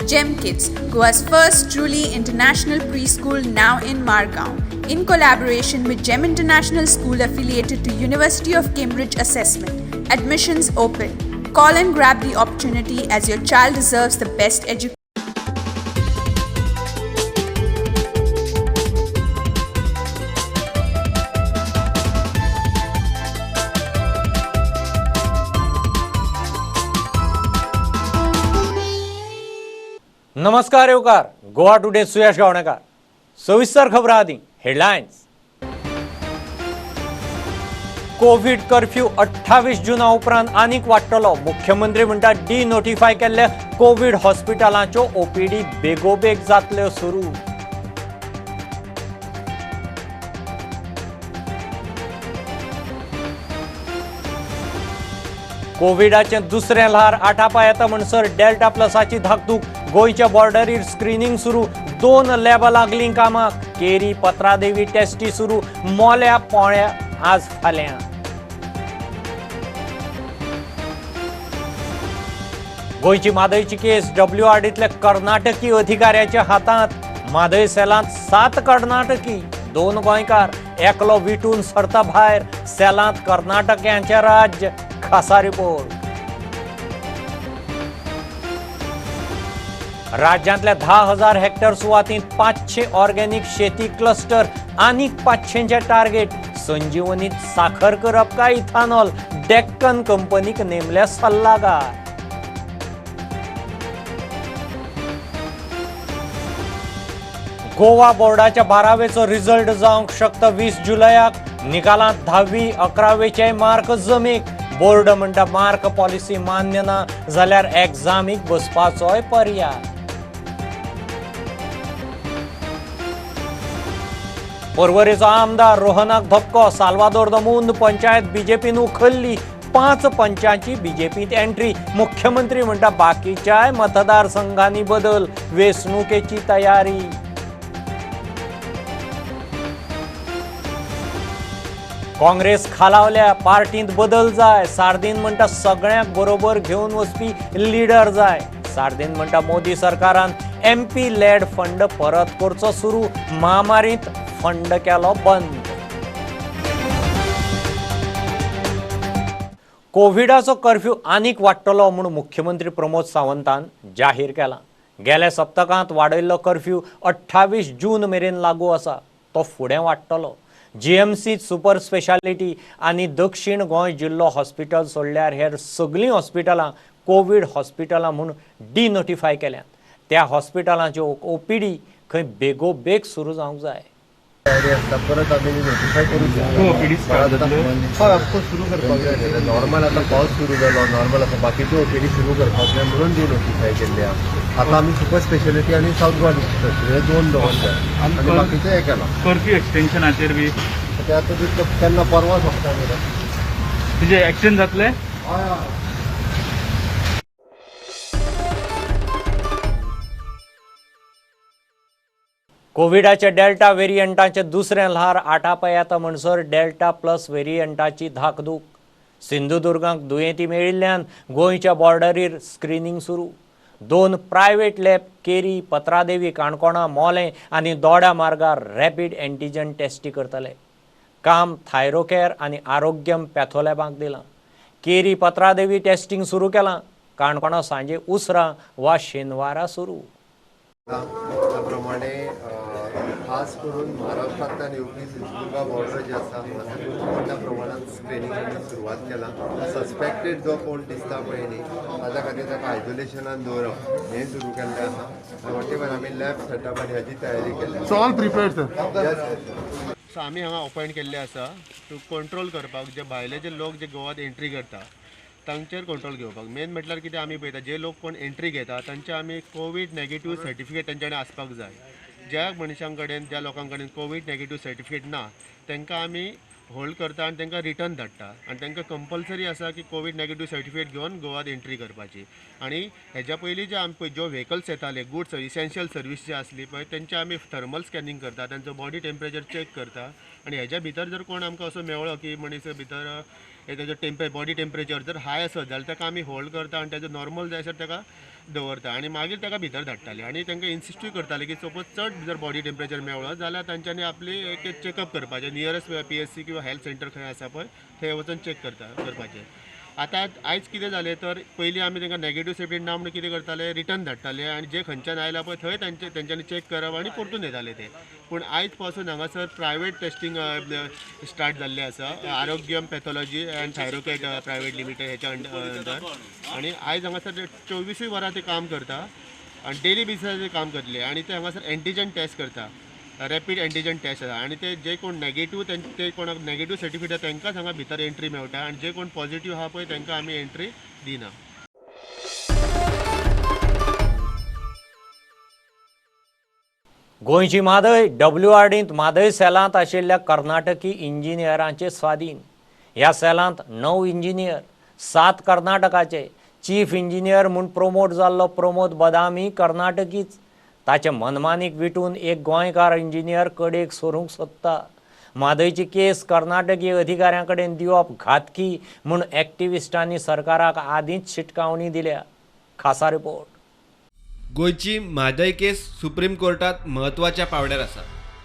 Gem Kids, Goa's first truly international preschool now in Margao, in collaboration with Gem International School affiliated to University of Cambridge Assessment. Admissions open. Call and grab the opportunity as your child deserves the best education. नमस्कार येवकार Goa today सुयश गावणेकार. सविस्तर खबरां आदी headlines. Covid curfew 28 जुना उपरांत आनीक वाडटलो. मुख्यमंत्री म्हणटा डी नोटिफाय केल्ले कोवीड हॉस्पिटलांच्यो ओपीडी बेगोबेग जातल्यो सुरू. कोविडाचें दुसरें ल्हार आटापा येता म्हणसर डेल्टा प्लसाची धाकधूक. गोंयच्या बॉर्डरीर स्क्रिनींग सुरू. 2 लॅबां लागलीं कामाक. केरी पत्रादेवी टेस्टी सुरू. मोल्या पोळ्या आज फाल्यां. गोंयची म्हादयची केस डब्ल्यूआरडींतल्या कर्नाटकी अधिकाऱ्याच्या हातांत. म्हादय सेलांत 7 कर्नाटकी, 2 गोंयकार, एकलो विटून सरता भायर. सेलांत कर्नाटक्यांचें राज्य. खासा रिपोर्ट. राज्यांतल्या 10,000 हेक्टर सुवातींत 500 ऑर्गेनिक शेती क्लस्टर आनीक 500 टार्गेट. संजीवनीत साखर करप काय इथानॉल, डेक्कन कंपनीक नेमल्या सल्लागार. गोवा बोर्डाच्या 12वेचो रिझल्ट जावंक शकता 20 जुलयाक. निकालांत 10वी 11वेचे मार्क जमेक. बोर्ड म्हणटा मार्क पॉलिसी मान्य ना जाल्यार एग्जामीक बसपाचोय पर्याय. पर्वरेचो आमदार रोहनाक धपको. Salvador the Mundo panchayat बीजेपीन उखल्ली. 5 पंचांची बीजेपींत entry. मुख्यमंत्री म्हणटा बाकीच्याय मतदारसंघांनी बदल. वेंचणुकेची तयारी. काँग्रेस खालावल्या, पार्टींत बदल जाय. सार्दीन म्हणटा सगळ्यांक बरोबर घेवन वचपी लिडर जाय. सार्दीन म्हणटा मोदी सरकारान एमपी लॅड फंड परत करचो सुरू. महामारींत फंड केलो बंद. कोविडाचो कर्फ्यू आनीक वाडटलो म्हूण मुख्यमंत्री प्रमोद सावंतान जाहीर केला. गेल्या सप्तकांत वाडयल्लो कर्फ्यू 28 जून मेरेन लागू आसा. तो फुडें वाडटलो. जीएमसी सुपर स्पेशालिटी आनी दक्षिण गोंय जिल्लो हॉस्पिटल सोडल्यार हेर सगळीं हॉस्पिटलां कोवीड हॉस्पिटलां म्हूण डी नोटिफाय केल्यात. त्या हॉस्पिटलांच्यो ओपीडी खंय बेगोबेग सुरू जावंक जाय. परत आमी नोटिफाय करूं शकता. सुरू करपाक जाय. नॉर्मल आतां पावस सुरू जालो, नॉर्मल आतां बाकीच्यो ओपीडी सुरू करपाक जाय म्हणून डी नोटिफाय केल्ले आहा. आतां आमी सुपर स्पेशालिटी आनी सावथ गोवा डिस्ट्रिक्ट हे 2 दवरले आनी बाकीचें हें केलां. कर्फ्यू एक्सटेन्शनाचेर बी ते आतां तितलो केन्ना परवा सोंपता आमी. तुजें एक्सटेंड जातलें? हय हय. कोविडाच्या डेल्टा वेरियंटाचें दुसरें ल्हार आटापा येता म्हणसर डेल्टा प्लस वेरियंटाची धाकधूक. सिंधुदुर्गाक दुयेंती मेळिल्ल्यान गोंयच्या बॉर्डरीर स्क्रिनींग सुरू. 2 प्रायव्हेट लॅब केरी, पत्रादेवी, काणकोणा, मोलें आनी दोड्या मार्गार रॅपीड एंटीजन टेस्टी करतले. काम थायरोकेअर आनी आरोग्यम पॅथोलॅबांक दिलां. केरी पत्रादेवी टेस्टिंग सुरू केलां. काणकोणा सांजे उसरां वा शेनवारा सुरू. त्या प्रमाणे खास करून महाराष्ट्रांतल्यान येवपी सिंधुदुर्गा बॉर्डर जी आसा हांगासर खूब व्हडल्या प्रमाणांत स्क्रिनींग आमी सुरवात केला. सस्पेक्टेड जो कोण दिसता पळय न्ही ताच्या खातीर ताका आयसोलेशनान दवरप हें सुरू केल्लें आसा. वटेवर आमी लॅब सेटअप आनी हाची तयारी केल्या. So all prepared sir. Yes. So आमी हांगा अपॉयंट केल्ले आसा टू कंट्रोल करपाक जे भायले जे लोक जे गोवात एंट्री करता तांचेर कंट्रोल घेवपाक. मेन म्हटल्यार कितें आमी पळयता जे लोक कोण एंट्री घेता तांचे आमी कोवीड नेगेटीव सर्टिफिकेट तांचे कडेन आसपाक जाय. ज्या मनशां कडेन ज्या लोकां कडेन कोवीड नेगेटीव सर्टिफिकेट ना तांकां आमी होल्ड करता आनी तांकां रिटर्न धाडटा आनी तांकां कंपल्सरी आसा की कोवीड नेगेटीव सर्टिफिकेट घेवन गोवात एंट्री करपाची. आनी हेज्या पयलीं जे आमी ज्यो व्हेकल्स येताले गुड्स इसेन्शियल सर्वीस जी आसली पळय तेंचे आमी थर्मल स्कॅनिंग करता, तांचो बॉडी टेम्परेचर चॅक करता आनी हेज्या भितर जर कोण आमकां असो मेळ्ळो की मनीस भितर ताजो बॉडी टेम्परेचर जर हाय आसत जाल्यार ताका आमी होल्ड करता आनी ताजो नॉर्मल जायसर ताका दवरता आनी मागीर ताका भितर धाडटाले आनी तांकां इन्सिस्टूय करताले की सपोज चड जर बॉडी टेम्परेचर मेळ्ळो जाल्यार तांच्यांनी आपली एक चॅकअप करपाचें, नियरस्ट PSC किंवा हेल्थ सेंटर खंय आसा पळय थंय वचून चॅक करपाचें. आतां आयज कितें जालें तर पयलीं आमी तांकां नॅगेटीव सर्टिफिकेट ना म्हणून कितें करताले, रिटर्न धाडटाले आनी जे खंयच्यान आयला पळय थंय तेंच्यांनी चॅक करप आनी परतून येताले ते. पूण आयज पासून हांगासर प्रायवेट टेस्टींग स्टार्ट जाल्लें आसा, Arogyam pathology and Thyrocare private limited हेच्या अंडर. आनी आयज हांगासर 24 वरां ते काम करता आनी डेली बेसिसाचेर ते काम करतले आनी ते हांगासर एंटीजन टेस्ट करता, रॅपीड एंटीजन टेस्ट आसा आनी ते जे कोण नॅगेटीव ते कोणाक नॅगेटीव सर्टिफिकेट आसा तांकांच हांगा भितर एंट्री मेळटा आनी जे कोण पॉझिटीव आहा पळय तांकां आमी एंट्री दिना. गोंयची म्हादय WRDंत म्हादय सेलांत आशिल्ल्या कर्नाटकी इंजिनियरांचे स्वाधीन. ह्या सेलांत 9 इंजिनियर, 7 कर्नाटकाचे. चीफ इंजिनियर म्हूण प्रोमोट जाल्लो प्रमोद बदामी कर्नाटकीच. ताचे मनमानीक विटून एक गोंयकार इंजिनियर कडेक सरूंक सोदता. म्हादयची केस कर्नाटकी अधिकाऱ्यां कडेन दिवप घातकी म्हूण एक्टिविस्टांनी सरकाराक आदींच शिटकावणी दिल्या. खासा रिपोर्ट. गोंयची म्हादय केस सुप्रीम कोर्टात म्हत्वाच्या पावड्यार आसा.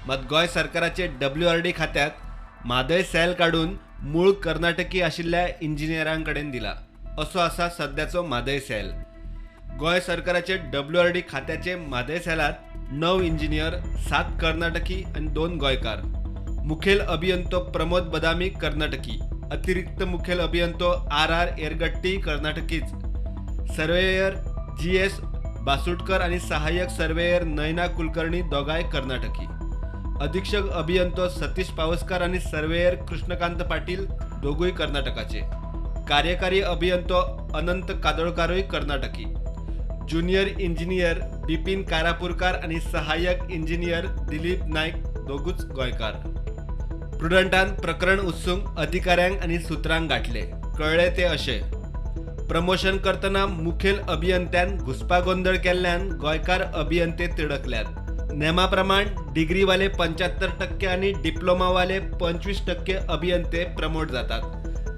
मात गोंय सरकाराचे WRD खात्यांत म्हादय सेल काडून मूळ कर्नाटकी आशिल्ल्या इंजिनियरां कडेन दिला असो आसा सद्याचो म्हादय सेल. गोंय सरकाराचे WRD खात्याचे म्हादय सेलांत 9 इंजिनियर, 7 कर्नाटकी आनी 2 गोंयकार. मुखेल अभियंतो प्रमोद बदामी कर्नाटकी, अतिरिक्त मुखेल अभियंतो RR Ergatti कर्नाटकीच, surveyor GS Basutkar आनी सहाय्यक सर्वेयर नयना कुलकर्णी दोगांय कर्नाटकी, अधीक्षक अभियंतो सतीश पावसकर आनी सर्वेयर कृष्णकांत पाटील दोगूय कर्नाटकाचे, कार्यकारी अभियंतो अनंत कादोळकारूय कर्नाटकी, ज्युनियर इंजिनियर बिपिन कारापूरकार आनी सहाय्यक इंजिनियर दिलीप नायक दोगूच गोंयकार. प्रुडंटान प्रकरण उत्सूंक अधिकाऱ्यांक आनी सुत्रांक गांठले. कळ्ळे ते अशें, प्रमोशन करतना मुखेल अभियंत्यान घुस्पागोंदळ केल्ल्यान गोंयकार अभियंते तिडकल्यात. नेमा प्रमाण डिग्रीवाले 75% आनी डिप्लोमावाले 25% अभियंते प्रमोट जातात.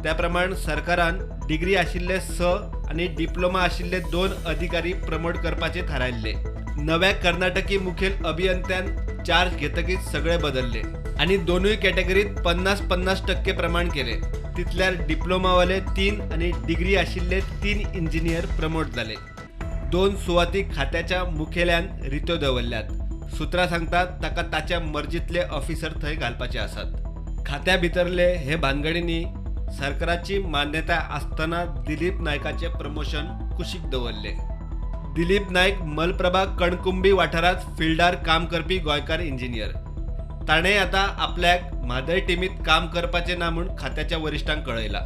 त्या प्रमाण सरकारान डिग्री आशिल्ले 6 आनी डिप्लोमा आशिल्ले 2 अधिकारी प्रमोट करपाचे थारायल्ले. नव्या कर्नाटकी मुखेल अभियंत्यान चार्ज घेतकीच सगळे बदलले आनी दोनूय कॅटेगरीत 50-50% प्रमाण केले. तितल्यार डिप्लोमावाले 3 आनी डिग्री आशिल्ले 3 इंजिनियर प्रमोट जाले. 2 सुवाती खात्याच्या मुखेल्यान रित्यो दवरल्यात. सुत्रां सांगतात ताका ताच्या मर्जीतले ऑफिसर थंय घालपाचे आसात. खात्या भितरले हे भानगडींनी सरकाराची मान्यताय आसतना दिलीप नायकाचे प्रमोशन कुशीक दवरले. दिलीप नायक मलप्रभा कणकुंबी वाठारांत फिल्डार काम करपी गोंयकार इंजिनियर. ताणें आतां आपल्याक म्हादय टिमीत काम करपाचें ना म्हूण खात्याच्या वरिश्ठांक कळयलां.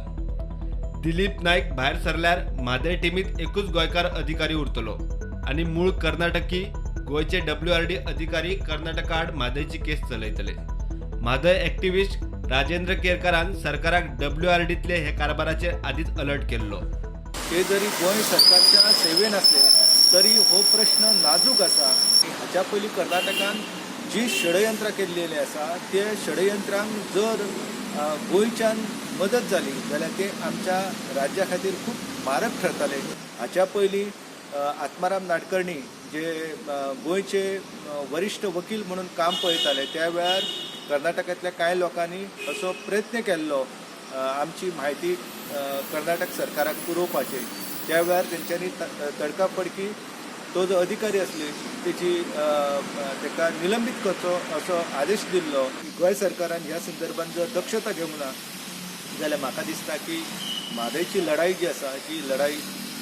दिलीप नायक भायर सरल्यार म्हादय टिमीत एकूच गोंयकार अधिकारी उरतलो आनी मूळ कर्नाटकी गोंयचे WRD अधिकारी कर्नाटका आड म्हादयची केस चलयतले. म्हादय एक्टिविस्ट राजेंद्र केरकारान सरकाराक WRDतले हे कारभाराचेर आदींच अलर्ट केल्लो. ते जरी गोंय सरकारच्या सेवेन आसले तरी हो प्रश्न नाजूक आसा. हाच्या पयलीं कर्नाटकान जी षडयंत्रां केल्लेली आसा ते षडयंत्रांक जर गोंयच्यान मदत जाली जाल्यार ते आमच्या राज्या खातीर खूब मारक ठरताले. हाच्या पयलीं आत्माराम नाडकर्णी जे गोंयचे वरिश्ठ वकील म्हणून काम पळयताले त्या वेळार कर्नाटकांतल्या कांय लोकांनी असो प्रयत्न केल्लो आमची म्हायती कर्नाटक सरकाराक पुरोवपाचे. त्या वेळार तेंच्यांनी तडकाफडकी तो जो अधिकारी आसली तेची ताका निलंबीत करचो असो आदेश दिल्लो. गोंय सरकारान ह्या संदर्भात जर दक्षता घेवंक ना जाल्यार म्हाका दिसता की म्हादयची लढाई जी आसा ही लढाई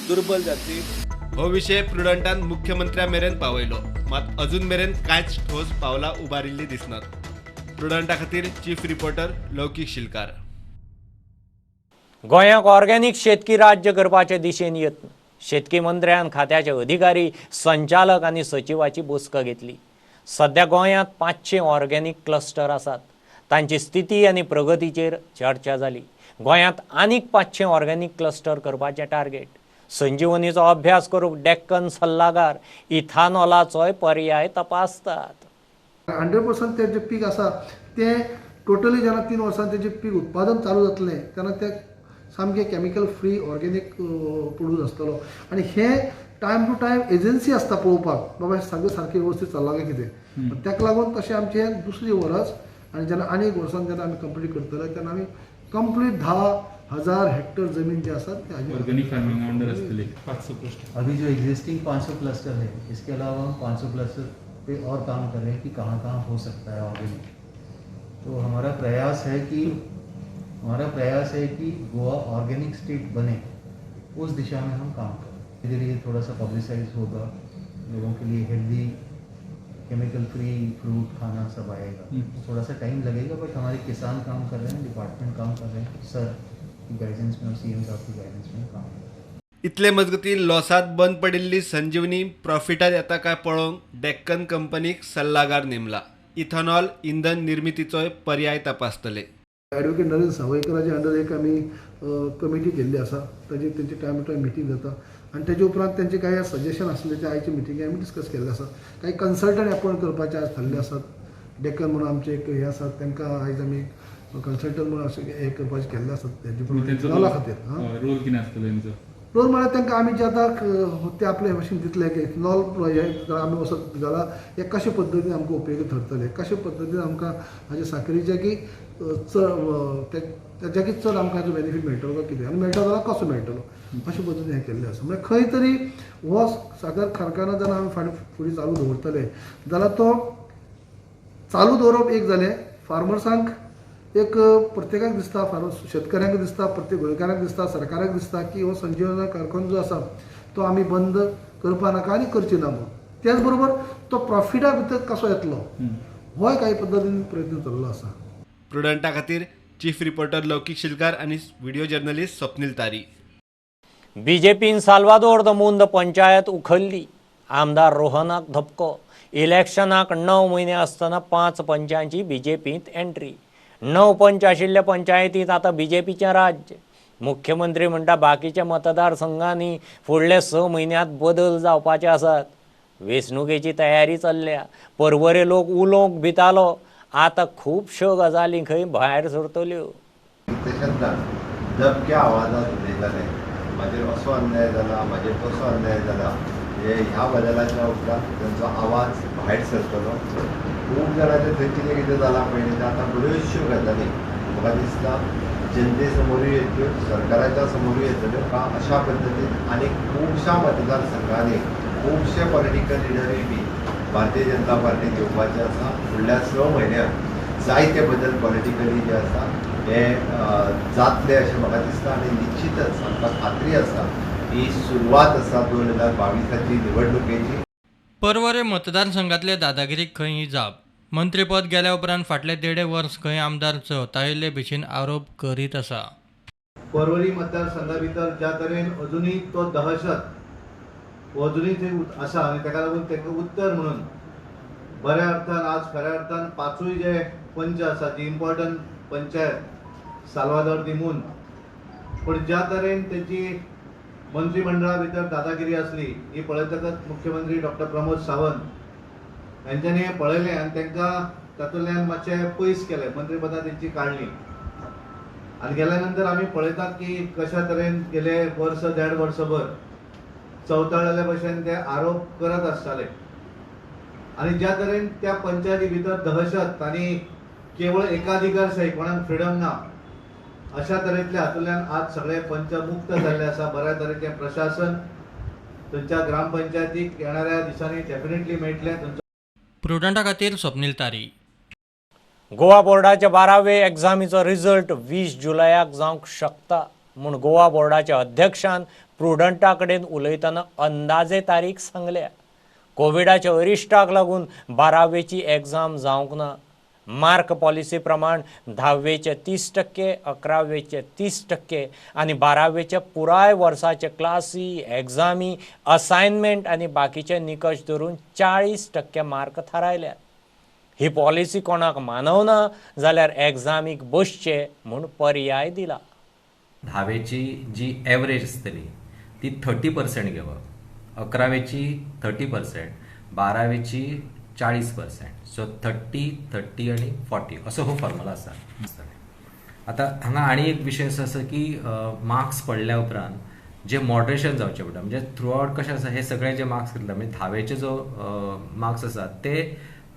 दुर्बल जातली. हो विशय प्रुडंटान मुख्यमंत्र्या मेरेन पावयलो, मात अजून मेरेन कांयच ठोस पावलां उबारिल्लीं दिसनात. प्रुडंटा खातीर चीफ रिपोर्टर लौकीक शिलकार. गोंयाक ऑर्गेनिक शेतकी राज्य करपाचे दिशेन यत्न. शेतकी मंत्र्यान खात्याचे अधिकारी, संचालक आनी सचिवाची बसका घेतली. सध्या गोंयांत 500 ऑर्गेनिक क्लस्टर आसात. तांची स्थिती आनी प्रगतीचेर चर्चा जाली. गोंयांत आनीक 500 ऑर्गेनिक क्लस्टर करपाचें टार्गेट. संजीवनीचो अभ्यास करूंक डेक्कन सल्लागार इथानॉलाचोय पर्याय तपासतात. 100% ते जे पीक आसा तें टोटली जेन्ना 3 वर्सां तेजें पीक उत्पादन चालू जातलें तेन्ना ते सामकें केमिकल फ्री ऑर्गेनीक प्रोड्यूस आसतलो. आनी हे टायम टू टायम एजन्सी आसता पळोवपाक बाबा सगळें सारकें वेवस्थीत चल्लां काय कितें. ताका लागून तशें आमचें दुसरें वर्स आनी जेन्ना आनी एक वर्सान जेन्ना आमी कंप्लीट करतले तेन्ना आमी कंप्लीट 10,000 हेक्टर जमीन जी आसा ती ऑर्गेनिक फार्मिंग अंडर आसतली. 500 क्लस्टर अभी जो एग्जिस्टिंग 500 क्लस्टर है, इसके अलावा हम 500 क्लस्टर पे और काम कर रहे हैं कि कहाँ कहाँ हो सकता है ऑर्गेनिक. तो हमारा प्रयास है कि गोवा ऑर्गेनिक स्टेट बने, उस दिशा में हम काम करें. धीरे धीरे थोड़ा सा पब्लिसाइज होगा, लोगों के लिए हेल्दी केमिकल फ्री फ्रूट खाना सब आएगा. थोड़ा सा टाइम लगेगा, बट हमारे किसान काम कर रहे हैं, डिपार्टमेंट काम कर रहे हैं, सर की गाइडेंस में और सीएम साहब की गाइडेंस में काम कर रहे हैं. इतले मजगती लॉसात बंद पडिल्ली संजीवनी प्रॉफिटात येता काय पळोवंक डेक्कन कंपनीक सल्लागार नेमला. इथेनॉल इंधन निर्मितीचोय पर्याय तपासतले. ॲडवोकेट नरेंद्र सावयकराच्या अंडर एक आमी कमिटी केल्ली आसा, ताजी तेंची टायम टू टायम मिटींग जाता आनी तेजे उपरांत तेंचे कांय सजेशन आसले ते आयच्या मिटिंगे आमी डिस्कस केल्ले आसा. कांय कन्सल्टंट अपॉयंट करपाचे आज थारले आसात. डेक्कन म्हणून आमचे एक हे आसात, तांकां आयज आमी कन्सल्टंट म्हणून अशें हें करपाचें केल्लें आसात. तेजे खातीर रोल कितें आसतलो तेंचो? रोल म्हळ्यार तांकां आमी जे आतां ते आपले भाशेन दितले की इथेनॉल हे आमी वचत जाल्यार हे कशे पद्दतीन आमकां उपयोगी थरतले, कशे पद्दतीन आमकां हाजे साकरीचे की चड तेच्याकी चड आमकां हाजो बेनिफीट मेळटलो काय कितें, आनी मेळटलो जाल्यार कसो मेळटलो, अशे पद्दतीन हें केल्लें आसा. म्हळ्यार खंय तरी हो साकर कारखाना जेन्ना आमी फाटीं फुडें चालू दवरतले जाल्यार तो चालू दवरप एक जालें, फार्मर्सांक एक प्रत्येकाक दिसता, फार्मर शेतकऱ्यांक दिसता, प्रत्येक गोंयकारांक दिसता, सरकाराक दिसता की हो संजीवनी कारखानो जो आसा तो आमी बंद करपा नाका आनी करची ना म्हणून. त्याच बरोबर तो प्रॉफिटा भितर कसो येतलो होय कांय पद्दतीन प्रयत्न चल्लो आसा. प्रुडंटा खातीर चीफ रिपोर्टर लौकिक शिलकार आनी व्हिडिओ जर्नलिस्ट स्वप्नील तारी. बीजेपीन साल्वादोर the मुंद पंचायत उखल्ली. आमदार रोहनाक धपको. इलेक्शनाक 9 म्हयने आसतना 5 पंचांची बीजेपींत एंट्री. 9 पंच आशिल्ल्या पंचायतींत आतां बीजेपीचें राज्य. मुख्यमंत्री म्हणटा बाकीच्या मतदारसंघांनी फुडल्या 6 म्हयन्यांत बदल जावपाचे आसात. वेंचणुकेची तयारी चल्ल्या. परवरे लोक उलोवंक भितालो, आतां खुबश्यो गजाली खंय भायर सरतल्यो. तशेंच ना दबक्या आवाजात उलयताले, म्हाजेर असो अन्याय जाला, म्हाजेर तसो अन्याय जाला, हे ह्या बदलाच्या उपरांत तांचो आवाज भायर सरतलो. खूब जाणांचें थंय कितें कितें जालां पयलीं, आतां बऱ्योचश्यो गजाली म्हाका दिसता जनते समोरूय येतल्यो, सरकाराच्या समोरूय येतल्यो. अशा पद्दतीन आनी खुबश्या मतदारसंघांनी खुबशे पॉलिटिकल लिडरूय बी भारतीय जनता पार्टीत येवपाचे आसा. फुडल्या 6 म्हयन्यांत जायते बदल पॉलिटिकली जे आसा हे जातले अशें म्हाका दिसता आनी निश्चितच आमकां खात्री आसा ही सुरवात आसा 2022 निवडणुकेची. परवरे मतदारसंघातले दादागिरीक खंय ही जाप. मंत्रीपद गेल्या उपरांत फाटले 1.5 वर्स खंय आमदार चवताळिल्ले भशेन आरोप करीत आसा. परवरी मतदारसंघा भितर ज्या तरेन अजुनूय तो दहशत अजुनूय थंय आसा आनी ताका लागून तांकां उत्तर म्हणून बऱ्या अर्थान आज खऱ्या अर्थान 5 जे पंच आसा जी इम्पॉर्टंट पंचायत साल्वादोर दिमून, पूण ज्या तरेन तेची मंत्रीमंडळा भितर दादागिरी आसली ही पळयतकच मुख्यमंत्री डॉक्टर प्रमोद सावंत हेंच्यांनी हें पळयलें आनी तांकां तातूंतल्यान मातशें पयस केलें, मंत्रीपदां तेंची काडली. आनी गेल्या नंतर आमी पळयतात की कशा तरेन गेले वर्स 1.5 वर्सभर चवताळिल्ल्या भशेन ते आरोप करत आसताले आनी ज्या तरेन त्या पंचायती भितर दहशत आनी केवळ एकाधिकारशाही, कोणाक फ्रिडम ना अशा तरेतल्या हातूंतल्यान आज सगळे पंच मुक्त जाल्ले आसा. बऱ्या तरेचें प्रशासन थंयच्या ग्रामपंचायतीक येणाऱ्या दिसांनी डेफिनेटली मेळटलें. प्रुडंटा खातीर स्वप्नील तारी. गोवा बोर्डाच्या 12वे एग्जामीचो रिजल्ट 20 जुलयाक जावंक शकता म्हूण गोवा बोर्डाच्या अध्यक्षान प्रुडंटा कडेन उलयतना अंदाजे तारीख सांगल्या. कोविडाच्या अरिश्टाक लागून 12वेची एग्जाम जावंक ना. मार्क पॉलिसी प्रमाण 10वेचे 30%, 11वेचे 30% आनी 12वेच्या पुराय वर्साचे क्लासी, एग्जामी, असायनमेंट आनी बाकीचे निकश धरून 40% मार्क थारायल्यात. ही पॉलिसी कोणाक मानवना जाल्यार एग्जामीक बसचे म्हूण पर्याय दिला. 10वेची जी एवरेज आसतली ती 30% घेवप, 11वेची 30%, 12वेची 40%. सो 30, 30 आनी 40 असो हो फॉर्मुला आसा. आतां हांगा आनी एक विशय असो आसा की मार्क्स पडल्या उपरांत जे मॉडरेशन जावचें पडटा, म्हणजे थ्रू आवट कशें आसा हे सगळे जे मार्क्स घेतले म्हणजे धावेचे जो मार्क्स आसा ते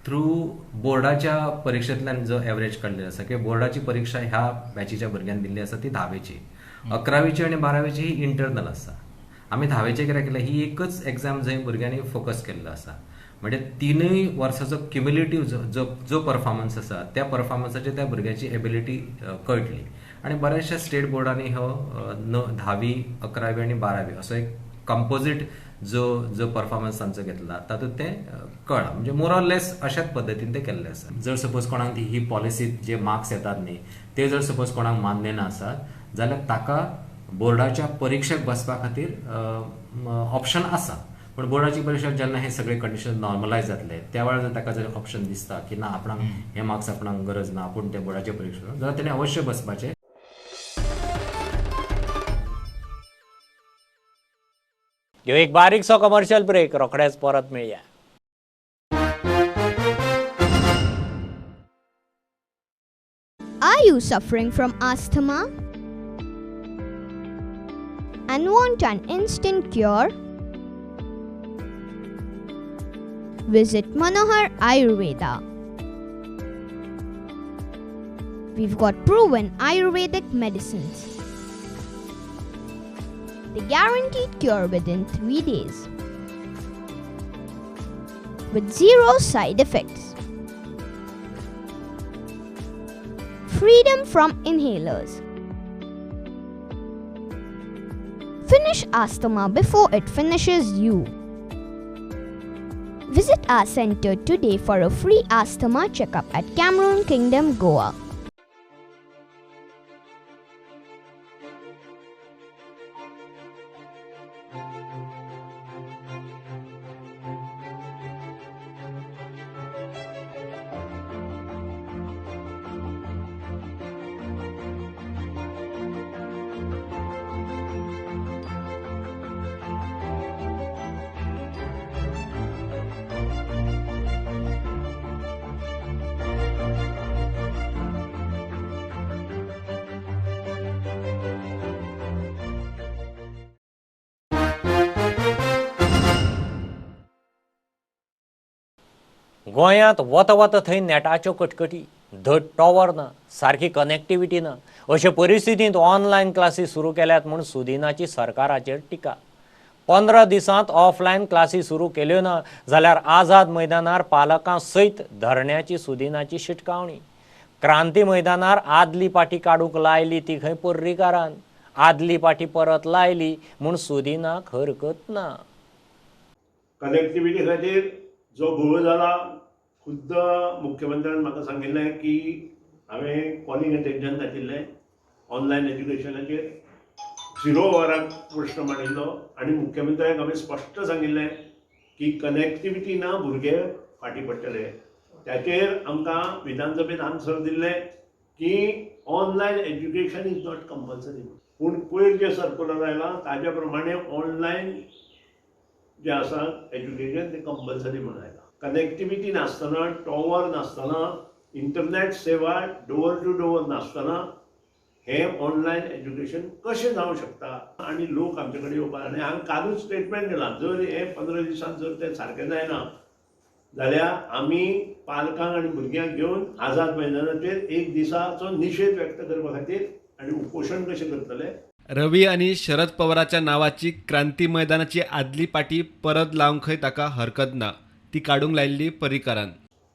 थ्रू बोर्डाच्या परिक्षेंतल्यान जो एवरेज काडलेलो आसा किंवा बोर्डाची परिक्षा ह्या बॅचीच्या भुरग्यांनी दिल्ली आसा ती धावेची, अकरावेची आनी बारावेची ही इंटरनल आसा. आमी धावेचे कितें केलें, ही एकच एग्जाम जंय भुरग्यांनी फोकस केल्लो आसा, म्हणजे तिनूय वर्साचो क्युमुलेटीव जो जो परफॉर्मन्स आसा त्या परफॉर्मन्साचेर त्या भुरग्याची एबिलिटी कळटली. आनी बऱ्याचशा स्टेट बोर्डांनी हो धावी, अकरावी आनी बारावी असो एक कंपोजीट जो जो परफॉर्मन्स तांचो घेतला तातूंत तें कळ्ळां, म्हणजे मोर ऑर लेस अशाच पद्दतीन तें केल्लें आसा. जर सपोज कोणाक ही पॉलिसी जे मार्क्स येतात न्ही ते जर सपोज कोणाक मान्य ना आसत जाल्यार ताका बोर्डाच्या परिक्षेक बसपा खातीर ऑप्शन आसा, पूण बोर्डाची परिक्षा जेन्ना हे सगळे कंडिशन नॉर्मलायज जातले त्या वेळार जर ताका जर ऑप्शन दिसता की ना आपणाक हे मार्क्स आपणाक गरज ना, आपूण ते बोर्डाचे परिक्षेक जाल्यार तेणें अवश्य बसपाचें. ह्यो एक बारीकसो कमर्शियल ब्रेक, रोखडेच परत मेळया. Are you suffering from asthma and want an instant cure? Visit Manohar Ayurveda. We've got proven Ayurvedic medicines. The guaranteed cure within 3 days with 0 side effects. Freedom from inhalers. Finish asthma before it finishes you. Visit our center today for a free asthma checkup at Cameroon Kingdom, Goa. गोंयांत वता वता थंय नेटाच्यो कटकटी, धड tower ना, सारकी connectivity ना, अशे परिस्थितींत ऑनलायन क्लासी सुरू केल्यात म्हूण सुदिनाची सरकाराचेर टिका. 15 दिसांत ऑफलायन क्लासी सुरू केल्यो ना जाल्यार आझाद मैदानार पालकां सयत धरण्याची सुदिनाची शिटकावणी. क्रांती मैदानार आदली पाटी काडूंक लायली ती खंय पर्रीकारान, आदली पाटी परत लायली म्हूण सुदिनाक हरकत ना. कनेक्टिविटी खातीर जो घोळ जाला, खुद्द मुख्यमंत्र्यान म्हाका सांगिल्लें की हांवें कॉलिंग अटेन्शन घातिल्लें ऑनलायन एज्युकेशनाचेर, 0 वराक प्रश्न मांडिल्लो आनी मुख्यमंत्र्याक हांवें स्पश्ट सांगिल्लें की कनेक्टिविटी ना भुरगे फाटीं पडटले. ताचेर आमकां विधानसभेंत आन्सर दिल्लें की online education is not compulsory, पूण पयर जें सर्कुलर आयलां ताज्या प्रमाणे ऑनलायन जें आसा एज्युकेशन तें कंपल्सरी म्हणून आयलां. कनेक्टिविटी नासतना, टॉवर नासतना, इंटरनेट सेवा डोर टू डोर नासतना हें ऑनलायन एज्युकेशन कशें जावंक शकता आनी लोक आमचे कडेन येवपाक. आनी हांवें कालूच स्टेटमेंट दिलां, जर हें 15 दिसांत जर तें सारकें जायना जाल्यार आमी पालकांक आनी भुरग्यांक घेवन आझाद मैदानाचेर एक दिसाचो निशेध व्यक्त करपा खातीर आनी उपोशण कशें करतले. रवी आनी शरद पवाराच्या नांवाची क्रांती मैदानाची आदली पाटी परत लावंकय ताका हरकत ना, ती काडूंक लायिल्ली पर्रीकारान.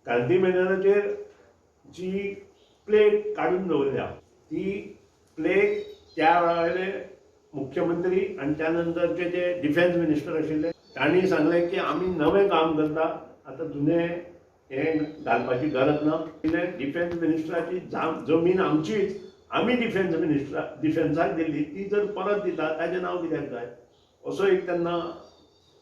क्रांती मैदानाचेर जी प्लेट काडून दवरल्या ती प्लेट त्या वेळावयले मुख्यमंत्री आनी त्या नंतरचे जे डिफेन्स मिनिस्टर आशिल्ले तांणी सांगलें की आमी नवें काम करता, आतां जुनें हें घालपाची गरज ना. डिफेन्स मिनिस्टराची जमीन आमचीच, आमी डिफेन्स मिनिस्टरा डिफेन्साक दिल्ली, ती जर परत दिता ताजें नांव कित्याक जाय, असो एक तेन्ना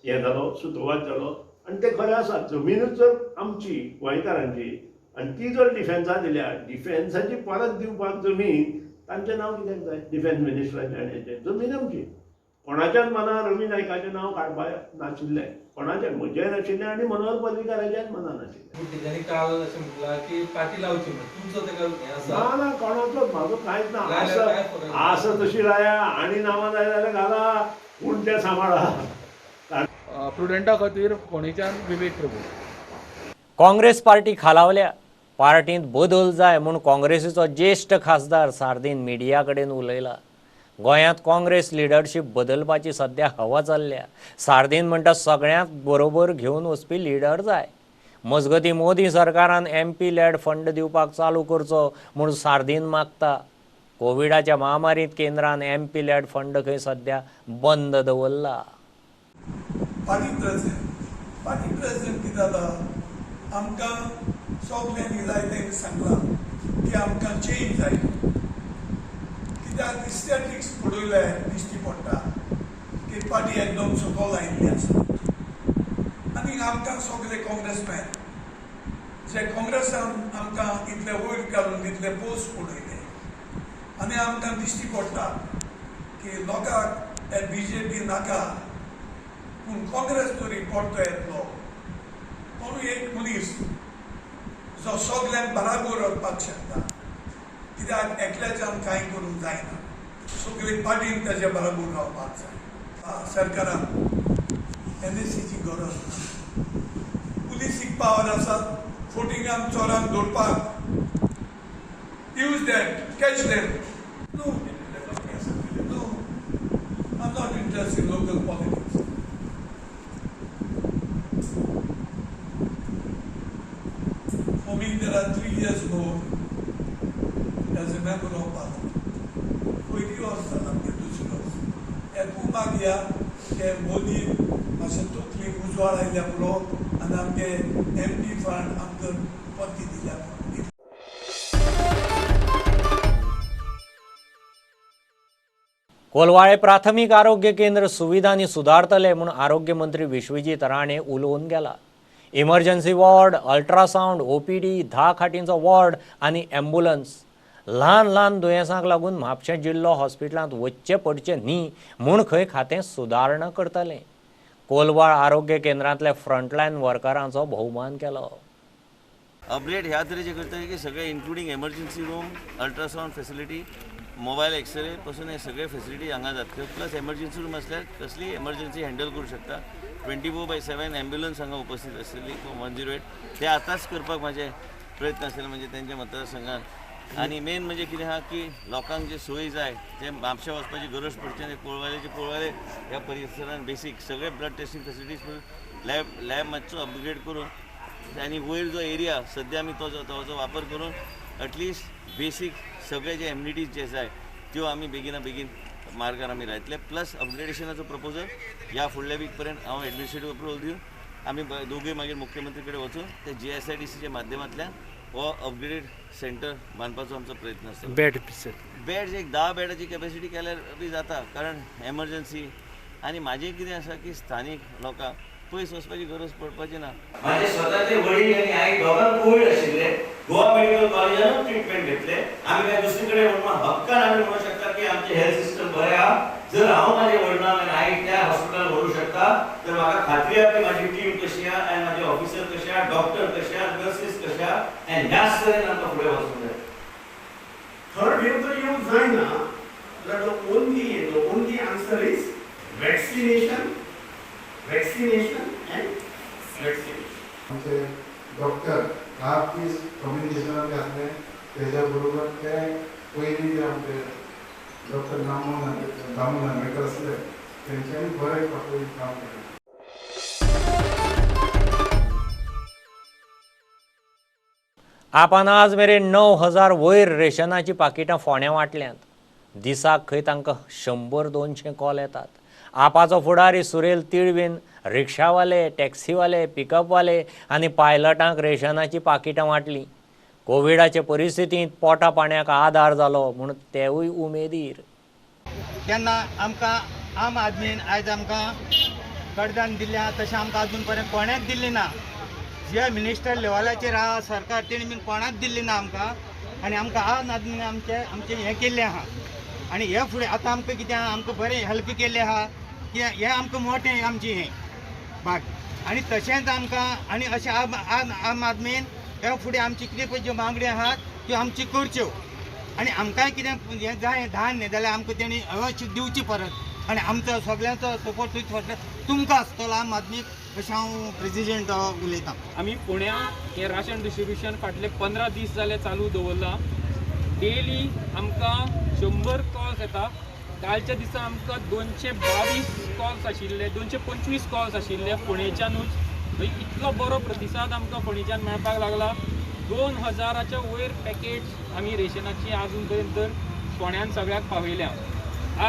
हें जालो, सुत्रवाद जालो. आनी तें खरें आसा, जमिनूच जर आमची गोंयकारांची आनी ती जर डिफेन्सा दिल्या, डिफेन्साची परत दिवपाक जमीन तांचें नांव कित्याक जाय, डिफेन्स मिनिस्टराचें आनी हेचें जमीन आमची. कोणाच्याच मनार रवी नायकाचें नांव काडपाक नाशिल्लें, कोणाचें, म्हजें नाशिल्लें आनी मनोहर पर्रीकाराच्याच मनार नाशिल्लें. तेंच्यांनी काल अशें म्हणलां की पार्टी लावची म्हणून, तुमचो तेका हें आसा? ना ना, कोणाचोच, म्हाजो कांयच ना. आसा तशी लाया आनी नांवां जाय जाल्यार घाला, पूण तें सांबाळा. प्रुडंटा खातीर फोंडेच्यान विवेक प्रभू. काँग्रेस पार्टी खालावल्या, पार्टींत बदल जाय म्हूण काँग्रेसीचो ज्येश्ठ खासदार सार्दीन मिडिया कडेन उलयला. गोंयांत काँग्रेस लिडरशीप बदलपाची सद्या हवा चल्ल्या. सार्दीन म्हणटा सगळ्यांक बरोबर घेवन वचपी लिडर जाय. मजगतीं मोदी सरकारान एमपी लॅड फंड दिवपाक चालू करचो म्हूण सार्दीन मागता. कोविडाच्या महामारींत केंद्रान एमपी लॅड फंड खंय सद्या बंद दवरला. पार्टी प्रेसिडेंट कितें जाता, आमकां सगल्यांनी जाय तें सांगलां की आमकां चेंज जाय. कित्याक स्टॅटिक्स पळयल्यार दिश्टी पडटा की पार्टी एकदम सकयल आयिल्ली आसा आनी आमकां सगळे काँग्रेसमॅन जे काँग्रेसान आमकां इतले वयर घालून इतले पोस्ट पळयले आनी आमकां दिश्टी पडटा की लोकांक हे बी जे पी नाका, पूण काँग्रेस तरी परतो येतलो. कोणूय एक मनीस जो सगल्यांक बराबर व्हरपाक शकता, कित्याक एकल्याच्यान कांय करूंक जायना, सगळी पार्टीन ताजे बराबर रावपाक जाय. सरकारान एनएसीची गरज ना, पुलिसीक पावर आसा फोटिंगान चोरांक दवरपाक. Use that, catch them. No no, I am not interest in local politics. For me, there are 3 years more as a member of parliament. पयलीं वर्स जाला आमगेर, दुसरें वर्स एक उमाग या की मोदी मातशें तकलीक उजवाड आयल्या पुरो आनी आमगे एम पी फंड आमकां परती दिल्या. कोलवाळे प्राथमीक आरोग्य केंद्र सुविधांनी सुदारतले म्हूण आरोग्य मंत्री विश्वजीत राणे उलोवन गेला. Emergency ward, ultrasound, OPD, 10 खाटींचो ward आनी ॲम्ब्युलन्स. ल्हान ल्हान दुयेंसांक लागून म्हापशें जिल्लो हॉस्पिटलांत वचचें पडचें न्ही म्हूण खंय खातें सुदारणा करतलें. कोलवाळ आरोग्य केंद्रांतल्या फ्रंटलायन वर्करांचो भोवमान केलो. अपग्रेड ह्या तरेचे करतले की सगळे including emergency room, ultrasound facility, mobile x-ray पासून हे सगळे फेसिलिटी हांगा जातल्यो. प्लस एमर्जन्सी रूम आसल्यार कसलीय एमर्जन्सी हँडल करूं शकता. 24/7 ॲम्ब्युलन्स हांगा उपस्थित आसतली 108. ते आतांच करपाक म्हाजे प्रयत्न आसतले म्हणजे तेंच्या मतदारसंघान. आनी मेन म्हणजे कितें आहा की लोकांक जे सोय जाय ते म्हापशा वचपाची गरज पडची आनी कोळवालेचे कोळवाले ह्या परिसरान बेसीक सगळे ब्लड टेस्टिंग फेसिलिटीज लॅब मातसो अपग्रेड करून आनी वयर जो एरिया सद्या आमी तो जो वापर करून एटलिस्ट बेसीक सगळे जे एम्युनिटीज जे जाय त्यो आमी बेगिना बेगीन मार्गार आमी लायतले. प्लस अपग्रेडेशनाचो प्रपोजल ह्या फुडल्या वीक पर्यंत हांव एडमिनिस्ट्रेटीव अप्रुवल दिवन आमी दोगूय मागीर मुख्यमंत्री कडेन वचून ते GSIDCच्या माध्यमांतल्यान हो अपग्रेडेड सेंटर बांदपाचो आमचो प्रयत्न आसता. बेड एक 10 बेडाची कॅपेसिटी केल्यार बी जाता, कारण एमर्जन्सी आनी म्हाजें कितें आसा की स्थानीक लोकांक पयस वचपाची गरज पडपाची ना. म्हाजे स्वताचे वडील आनी आई दोगांक कोवीड आशिल्ले, गोवा मेडिकल कॉलेजानूच ट्रिटमेंट घेतले. आमी काय दुसरे कडेन म्हणून हक्कान आमी म्हणूंक शकता की आमचें हेल्थ सिस्टम बरें आहा. जर हांव म्हाजे वडिलांक आनी आईक त्या हॉस्पिटलान व्हरूंक शकता तर म्हाका खात्री आहा की म्हाजी टीम कशी आहा आनी म्हाजे ऑफिसर कशे आहा, डॉक्टर कशे आहा, नर्सीस कशे आहा आनी ह्याच तरेन आमकां फुडें वचूंक जाय. थर्ड वेव तर येवंक जायना. The only answer is vaccination, vaccination and vaccination. आमचे डॉक्टर 10 दीस कम्युनिकेशनान आसले, तेज्या बरोबर ते पयलीं जे आमचे डॉक्टर दामू नार्वेकर आसले तेंच्यांनी बरें काम केलें. आपान आज मेरेन 9,000 वयर रेशनाची पाकिटां फोंड्यां वांटल्यांत. दिसाक खंय तांकां 100-200 कॉल येतात. आपाचो फुडारी सुरेल तिळवीन रिक्षावाले, टॅक्सीवाले, पिकअपवाले आनी पायलटांक रेशनाची पाकिटां वांटलीं. कोविडाचे परिस्थितींत पोटा पाण्याक आदार जालो म्हूण तेवूय उमेदीर. तेन्ना आमकां आम आदमीन आयज आमकां कडदान दिल्लें आहा तशें आमकां अजून पर्यंत कोणेंच दिल्ली ना. जे मिनिस्टर लेवलाचेर आहा सरकार तेणी बीन कोणाक दिल्ली ना आमकां आनी आमकां आम आदमीन आमचें आमचें हें केल्लें आहा. आनी हे फुडें आतां आमकां कितें आहा, आमकां बरें हेल्प केल्लें आहा की हें आमकां मोटें आमचें हें भाग. आनी तशेंच आमकां आनी अशें आम आदमीन ह्या फुडें आमची कितें पळय ज्यो मागण्यो आहात त्यो आमची करच्यो आनी आमकांय कितें हें जाय धान्य जाल्यार आमकां तेणी अवश्य दिवची परत. आनी आमचो सगळ्यांचो सपोर्ट तुमकां आसतलो आम आदमीक, अशें हांव प्रेजिडेंट उलयतां. आमी पुण्या हें राशन डिस्ट्रिब्युशन फाटले 15 दीस जाले चालू दवरलां. डेली आमकां 100 कॉल्स येता. कालच्या दिसा आमकां 222 कॉल्स आशिल्ले, 225 कॉल्स आशिल्ले फोंडेच्यानूच. इतलो बरो प्रतिसाद आमकां फोंडेच्यान मेळपाक लागला. 2000च्या वयर पॅकेट्स आमी रेशनाची आजून पर्यंत फोंड्यान सगळ्याक पावयल्या.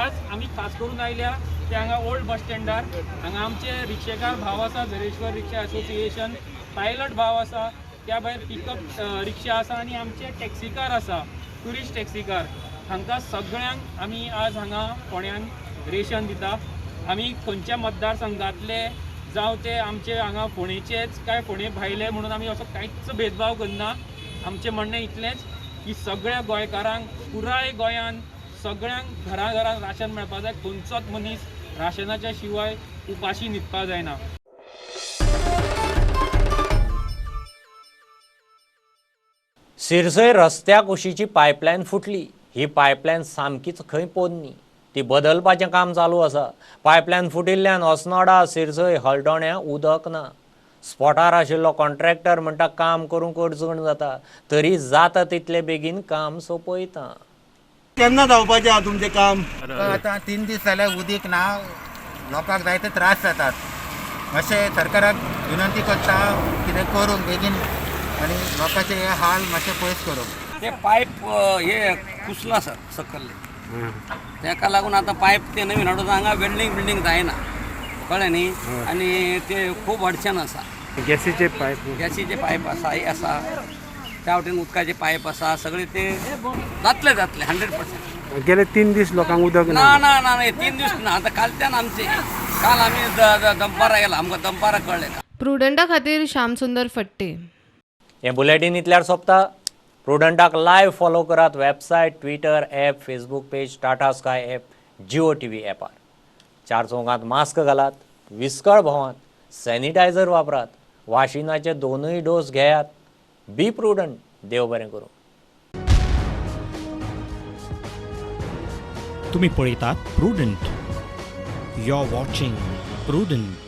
आज आमी खास करून आयल्या ते हांगा ओल्ड बस स्टँडार. हांगा आमचे रिक्षेकार भाव आसा, झरेश्वर रिक्षा असोसिएशन, पायलट भाव आसा, त्या भायर पिकअप रिक्षा आसा आनी आमचे टॅक्सीकार आसा, ट्युरिस्ट टॅक्सीकार. हांकां सगळ्यांक आमी आज हांगा फोंड्यान रेशन दिता. आमी खंयच्या मतदारसंघातले जावं ते आमचे हांगा फोंडेचेच काय फोंडे भायले म्हणून आमी असो कांयच भेदभाव करना. आमचें म्हणणें इतलेंच की सगळ्या गोंयकारांक पुराय गोंयान सगळ्यांक घरा घरान राशन मेळपाक जाय. खंयचोच मनीस राशनाच्या शिवाय उपाशी न्हिदपाक जायना. सिरसय रस्त्या कुशीची पायपलायन फुटली. ही पायपलायन सामकीच खंय पोन्नी, ती बदलपाचें काम चालू आसा. पायपलायन फुटिल्ल्यान अस्नोडा, सिरसय, हळदोण्या उदक ना. स्पॉटार आशिल्लो कॉन्ट्रॅक्टर म्हणटा काम करूंक अडचण जाता, तरी जाता तितले बेगीन काम सोंपयता. केन्ना जावपाचें आहा तुमचें काम? आतां 3 दीस जाले उदीक ना, लोकांक जायते त्रास जातात. मातशें सरकाराक विनंती करता कितें करूंक बेगीन आनी लोकांचे हे हाल मातशे पयस करूंक. ते पायप हे कुसला सर सकल्ले, तेका लागून आतां पायप ते नवीन हाडून हांगा वेल्डींग बिल्डींग जायना, कळ्ळें न्ही? आनी ते खूब अडचण आसा. गॅसीचे पायप, गॅसीचे पायप आसा, हे आसा, त्या वटेन उदकाचे पायप आसा, सगळे ते जातले जातले 100%. गेले 3 दीस लोकांक उदक ना. ना ना ना 3 दीस ना, आतां कालच्यान आमचे काल आमी दंपारा गेला, आमकां दंपारा कळ्ळें. प्रुडंटा खातीर श्यामसुंदर फट्टे. हें बुलेटीन इतल्यार सोंपता. प्रुडंटाक लायव्ह फॉलो करात website, Twitter app, Facebook page, Tata Sky app, Jio TV ॲपार. 4 चौगांत मास्क घालात, विस्कळ भोंवात, सॅनिटायझर वापरात, वाशिनाचे 2 डोस घेयात. Be prudent. देव बरें करूं. तुम्ही पळयतात Prudent. You are watching Prudent.